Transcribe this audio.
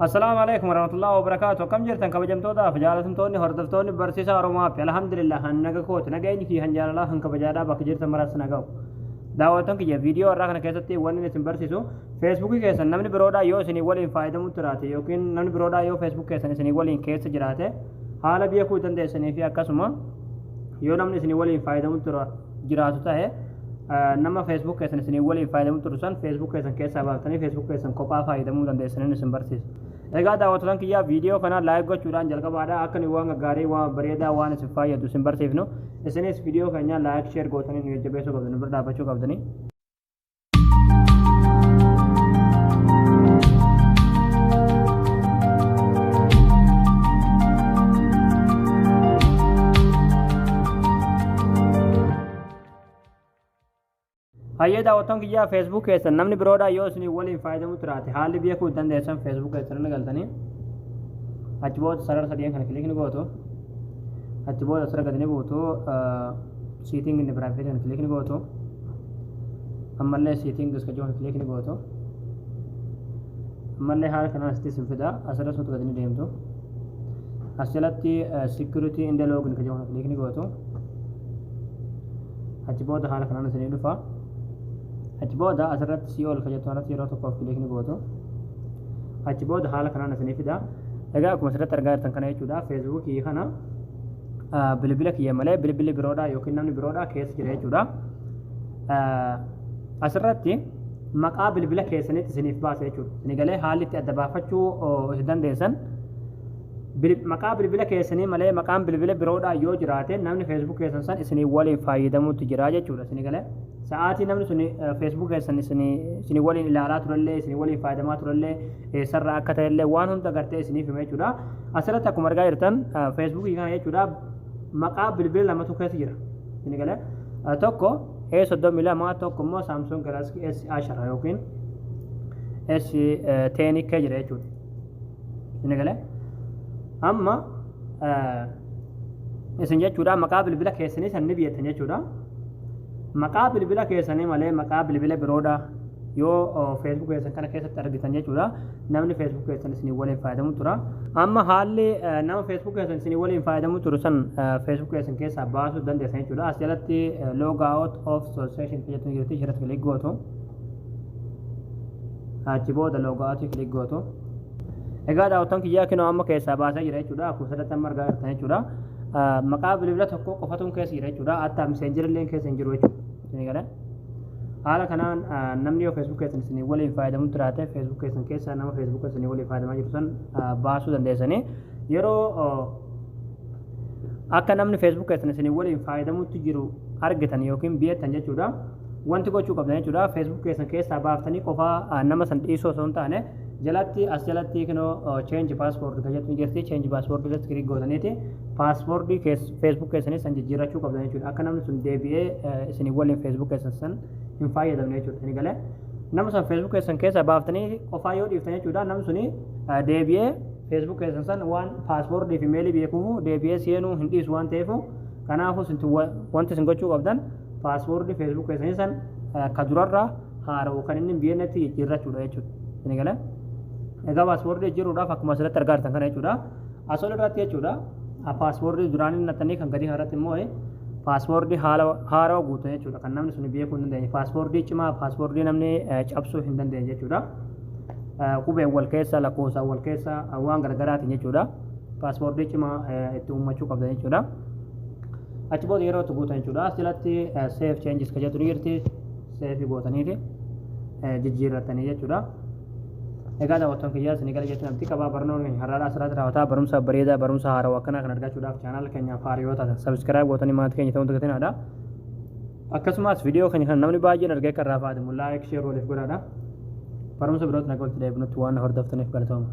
Assalaamu alaikum warahmatullahi wabarakaatu. Akkam jirtan kabajamtootaaf jaalatamtoonni hordoftoonni barsiisaa Oromoo App. Alhamdulillah han naga kooti nageenyi kiyya han jaalalaa han kabajaadhaa bakka jirtan maras naga'u. Daawwattoon kiyya viidiyoo har'aa kana keessatti wanni isin barsiisu feesbuukii keessan namni biroodhaa yoo isinii waliin fayyadamutti jiraate yookiin namni biroodhaa yoo feesbuuk keessan isinii waliin keessa jiraate haala beekuu dandeessanii fi akkasuma yoo namni isinii waliin fayyadamutti jiraatu ta'e nama Facebook keessan isinii waliin fayyadamu turu san Facebook keessan keessaa baaftanii Facebook keessan kophaa fayyadamuu dandeessaniin isin barsiisa. Egaa daawwattoota kiyyaa viidiyoo kana like gochuudhaan jalqabaadha akka nu waan gaggaarii waan bareedaa waan isin fayyadu isin barsiifnu isinis viidiyoo keenya like share gootanii nu jajjabeessuu qabdanii bira dhaabbachuu qabdanii. Hayyee daawwattoon kiyyaa Facebook keessan namni biroodhaa yoo isinii waliin fayyadamu jiraate haalli beekuu dandeessan Facebook keessan irra galtanii achi booda sarara sadeen kana click ni gootu achi booda asirra gadi ni buutu setting inni private kana click ni gootu ammallee setting ka jiru click ni gootu ammallee haala kanaan asitti isin fida asirra suutu gadi ni deemtu as jalatti security and login ka jiru kana click ni gootu achi booda haala kanaan isinii dhufa. Achi booda asirratti see all ka jettu kanatti yeroo tokkoof click ni gootu. Achi booda haala kanaan isinii fida. Egaa akkuma asirratti argaa jirtan kana jechuudha feesbuukii kana bilbila kiyya malee bilbilli biroodhaa yookiin namni biroodhaa keessa jira jechuudha. Asirratti maqaa bilbila keessanitti isiniif baasa jechuudha. Isin galee haalli itti adda baafachuu isin dandeessan maqaa bilbila keessanii malee maqaan bilbila biroodhaa yoo jiraate namni Facebook keessan san isinii waliin fayyadamuutti jira jechuudha. Isinii galee sa'aatii namni sun Facebook keessan isinii waliin ilaalaa turellee isinii waliin fayyadamaa turellee eessarraa akka ta'ellee waan hunda gartee isiniif hima jechuudha. Asirratti akkuma argaa jirtan Facebookii kana jechuudha maqaa bilbila lamatu keessa jira. Isinii galee tokko A32 tokko immoo Samsung Galaxy S10 yookiin S10 kee jira jechuudha. Isin galee amma isin jechuudha maqaa bilbila keessanii san ni beektan jechuudha. Maqaa bilbila keessanii malee maqaa bilbila biroodha yoo Facebook keessan kana keessatti argitan jechuudha. Namni Facebook keessan isinii waliin fayyadamu tura. Amma haalli nama Facebook keessan isinii waliin fayyadamu turu san Facebook keessan keessaa baasuu dandeessan jechuudha. As jalatti log out of association jettu jirti ishirratti click gootu. Achi booda log out click gootu. Egaa daawwattoon kiyyaa kinoo amma keessaa baasee jira jechuudha. Akkuma asirratti amma argaa jirtan jechuudha. Maqaa bilbila tokko qofatuun keessa jira jechuudha. Hatta messenger illee keessa hin jiru jechuudha. Isin galee. Haala kanaan namni yoo Facebook keessan isinii waliin fayyadamu jiraate Facebook keessan keessaa nama Facebook isinii waliin fayyadamaa jiru san baasuu dandeessanii yeroo akka namni Facebook keessan isinii waliin fayyadamutti jiru argitan yookiin beektan jechuudha. Wanti gochuu qabdan jechuudha. Facebook keessan keessaa baaftanii qofaa nama san dhiisuu osoo hin taane jalatti as jalatti kinoo change password kan jettu jirti. Change password irratti click gootaniiti password Facebook keessanii san jijjiirrachuu qabdan jechuudha. Akka namni sun deebi'ee isinii waliin Facebook keessan san hin fayyadamne jechuudha. Isin galee nama san Facebook keessan keessaa baaftanii qofaa yoo dhiiftan jechuudha. Namni suni deebi'ee Facebook keessan san waan password fi mailii beekuuf deebi'ee seenuu hin dhiisu waan ta'eef kanaafuu wanti isin gochuu qabdan password Facebook keessanii san ka durarraa haara'u kan inni hin beeknetti jijjiirrachuudha jechuudha. Isin galee egaa password jijjiiruudhaaf akkuma asirratti argaa jirtan kana jechuudha. As ol irratti jechuudha password duraanii nattanii kan gadii irratti immoo password haarawaa guutan jechuudha. Kan namni sun beekuu hin dandeenye password cimaa password namni cabsuu hin dandeenye jechuudha. Qubeen wal keessa lakkoofsaan wal keessa waan garaagaraatiin jechuudha. Password cimaa itti uummachuu qabdan jechuudha. Achi booda yeroo itti guutan jechuudha. As jalatti save changes ka jettu ni jirti. Save gootaniiti jijjiirratanii jechuudha. Egaa daawwattoon kiyyaa isinii gala jechuun abdii qabaa barnoonni keenya har'aadhaa asirratti raawwataa barumsa bareedaa barumsa haarawaa akkanaa kan argachuudhaaf channel keenyaaf haaraa yoo taatan subscribe gootanii maatii keenya ta'uu dagatinaa. Akkasumas viidiyoo keenya kana namni baay'een argee akka irraa fayyadamu like share waliif godhaadha. Barumsa birootti naga walitti deebinutti waan hordoftaniif galatooma.